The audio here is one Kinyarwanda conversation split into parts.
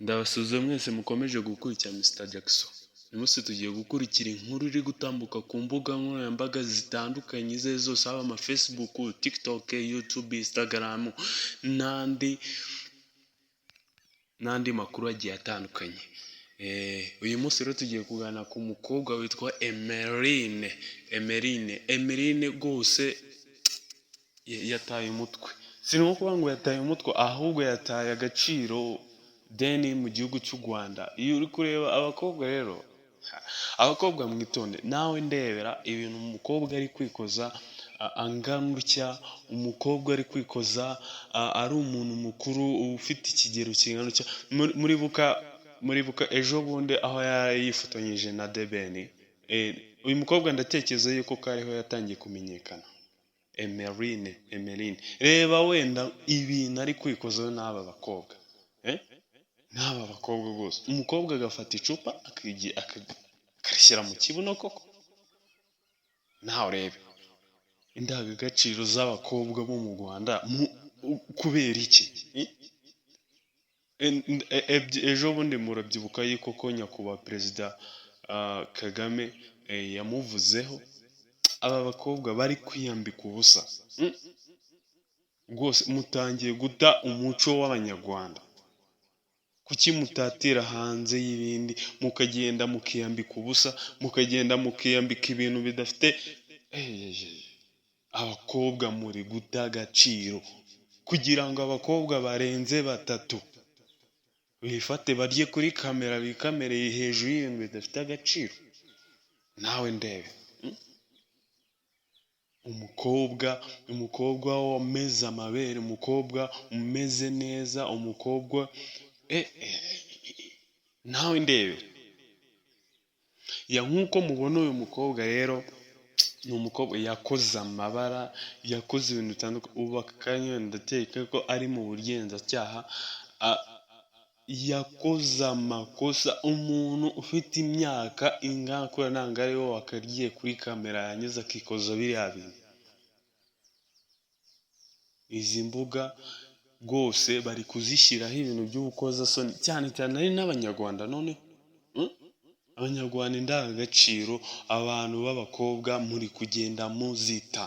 Ndabasuhuza mwese mukomeje gukurikira Mr Jackson. Uyu munsi tugiye gukurikira inkuru iri gutambuka ku mbuga nkoranyambaga zitandukanye izo ari zo zose, haba ama Facebook, TikTok, YouTube, Instagram n'andi n'andi makuru agiye atandukanye. Uyu munsi rero tugiye kuganira ku mukobwa witwa Emeline. Emeline, Emeline rwose yataye umutwe. Si no kuvuga ngo yataye umutwe, ahubwo yataye agaciro then mu gihugu cy'u Rwanda. Iyo uri kureba abakobwa rero, abakobwa mwitonde, nawe ndebera ibintu umukobwa ari kwikoza angana utya, umukobwa ari kwikoza ari umuntu mukuru ufite ikigero kingana utya. Muribuka ejo bundi aho yari yifatanyije na The Ben. Uyu mukobwa ndatekereza yuko kariho yatangiye kumenyekana. Emeline, Emeline, reba wenda ibintu ari kwikozaho n'aba bakobwa, n'aba bakobwa rwose. Umukobwa agafata icupa akarishyira mu kibuno koko? Nawe urebe indangagaciro z'abakobwa bo mu Rwanda, kubera iki? Ejo bundi murabyibuka yuko ko nyakubahwa Perezida Kagame yamuvuzeho. Aba bakobwa bari kwiyambika ubusa rwose, mutangiye guta umuco w'Abanyarwanda. Kuki mutatira hanze y'ibindi, mukagenda mukiyambika ubusa, mukagenda mukiyambika ibintu bidafite? Abakobwa muri guta agaciro, kugira ngo abakobwa barenze batatu bifate barye kuri kamera, bikamereye hejuru y'ibintu bidafite agaciro. Nawe ndebe umukobwa wameze amabere, umukobwa umeze neza, umukobwa, nawe ndebe ya. Nk'uko mubona uyu mukobwa rero, ni umukobwa yakoze amabara, yakoze ibintu bitandukanye. Ubu aka kanya ndakeka ko ari mu bugenzacyaha. Yakoze amakosa. Umuntu ufite imyaka ingana kuriya ntabwo ari we wakagiye kuri kamera yanyuze akikoza biriya bintu. Izi mbuga rwose bari kuzishyiraho ibintu by'ubukozasoni, cyane cyane ari n'Abanyarwanda. Noneho Abanyarwanda, indangagaciro abantu b'abakobwa muri kugenda muzita,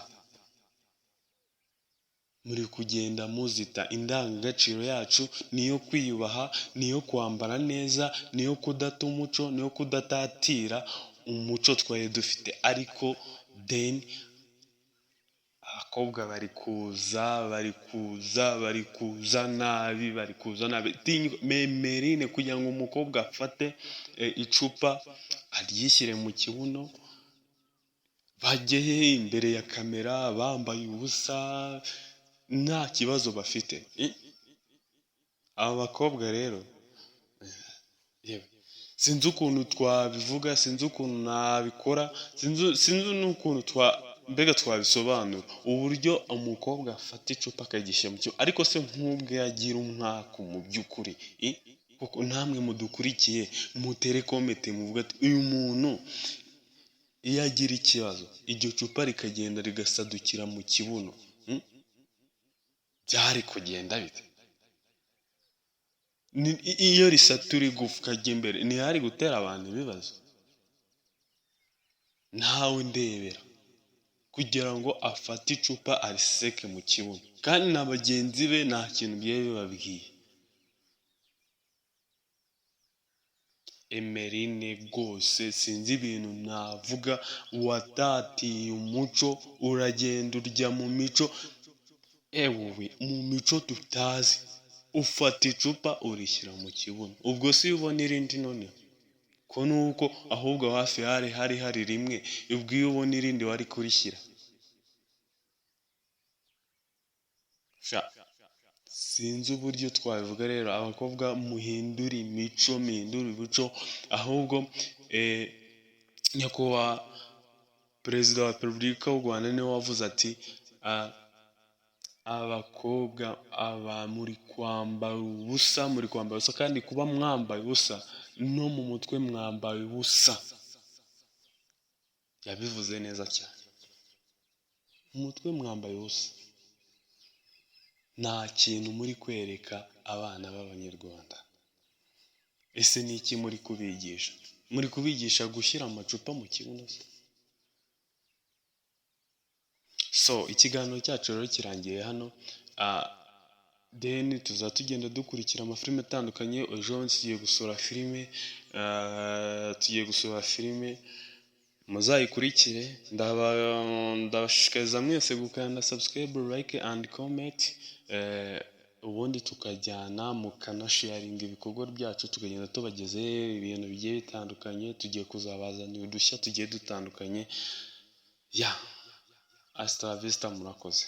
muri kugenda muzita. Indangagaciro yacu ni iyo kwiyubaha, niyo kwambara neza, niyo kudata umuco, niyo kudatatira umuco twari dufite. Ariko then abakobwa bari kuza, bari kuza, bari kuza nabi, bari kuza nabi. Emeline, kugira ngo umukobwa afate icupa aryishyire mu kibuno, bajye imbere ya kamera bambaye ubusa, nta kibazo bafite. Aba bakobwa rero, sinzi ukuntu twabivuga, sinzi ukuntu nabikora, sinzi n'ukuntu twa mbega twabisobanura uburyo umukobwa afata icupa akagishyira mu kibuno. Ariko se nk'ubwo yagira umwaku mu by'ukuri, kuko namwe mudukurikiye mutere comment, muvuga ati: "Uyu muntu iyo agira ikibazo, iryo cupa rikagenda rigasadukira mu kibuno, byari kugenda bite?" Iyo risatura igufwa ry'imbere, ntihari gutera abantu ibibazo? Nawe ndebera, kugira ngo afate icupa ariseke mu kibuno, kandi na bagenzi be nta kintu byari bibabwiye. Emeline rwose sinzi ibintu navuga, watatiye umuco, uragenda urya mu mico, ewe mu mico tutazi, ufata icupa urishyira mu kibuno. Ubwo si iyo ubona irindi noneho ko nuko ahubwo hafi hari rimwe, ubwo iyo ubona irindi wari kurishyira? Sinzi uburyo twabivuga rero. Abakobwa muhindure imico, muhindure imico. Ahubwo nyakubahwa Perezida wa Repubulika w'u Rwanda niwe wavuze ati: "Abakobwa aba muri kwambara ubusa, muri kwambara ubusa, kandi kuba mwambaye ubusa, no mu mutwe mwambaye ubusa." Yabivuze neza cyane, mu mutwe mwambaye ubusa, nta kintu muri kwereka abana b'Abanyarwanda. Ese ni iki muri kubigisha? Muri kubigisha gushyira amacupa mu kibuno se? So ikiganiro cyacu rero kirangiye hano. Then tuzaba tugenda dukurikira amafilime atandukanye. Ejo bundi tugiye gusura filime, tugiye gusura filime, muzayikurikire. Ndabashishikariza mwese gukanda subscribe, like and comment, ubundi tukajyana mukanasharinga ibikorwa byacu, tukagenda tubagezeho ibintu bigiye bitandukanye. Tugiye kuzabazanira udushya tugiye dutandukanye. Ya hasta la vista, murakoze.